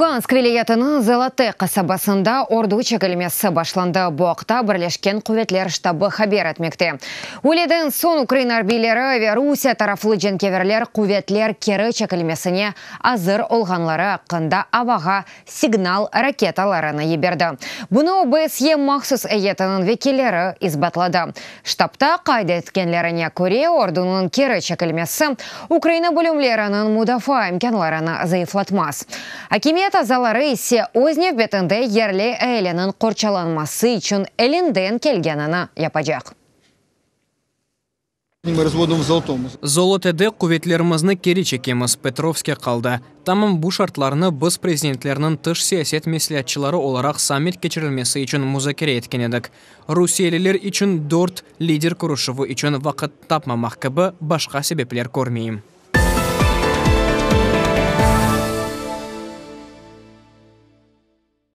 Lugansk vilâyetiniñ Zolote qasabasında ordu çekilmesi başlandı. Bu aqta Birleşken quvetler ştabı haber etmekte. Üyleden soñ Ukraina arbiyleri ve Rusiye taraflı cenkâverler quvetler keri çekilmesine azır olğanları aqqında avağa signal raketalarını yiberdi. Bunı OBSYE mahsus eyyetiniñ vekilleri isbatladı. Ştabta qayd etkenlerine köre, ordunıñ keri çekilmesi Ukraina bölümleriniñ mudafaa imkânlarını zayıflatmaz. Akimiyet azaları ise öz nevbetinde yerli ealiniñ qorçalanması içün elinden kelgenini yapacaq. Zolotede quvetlerimizni keri çekemiz, Petrovske qaldı. Tamam bu şartlarnı biz prezidentlerniñ tış siyaset mesleatçıları olaraq sammit keçirilmesi içün muzakere etken edik. Rusiyeliler içün dört lider körüşüvi içün vaqıt tapmamaq kibi başqa sebepler körmeyim.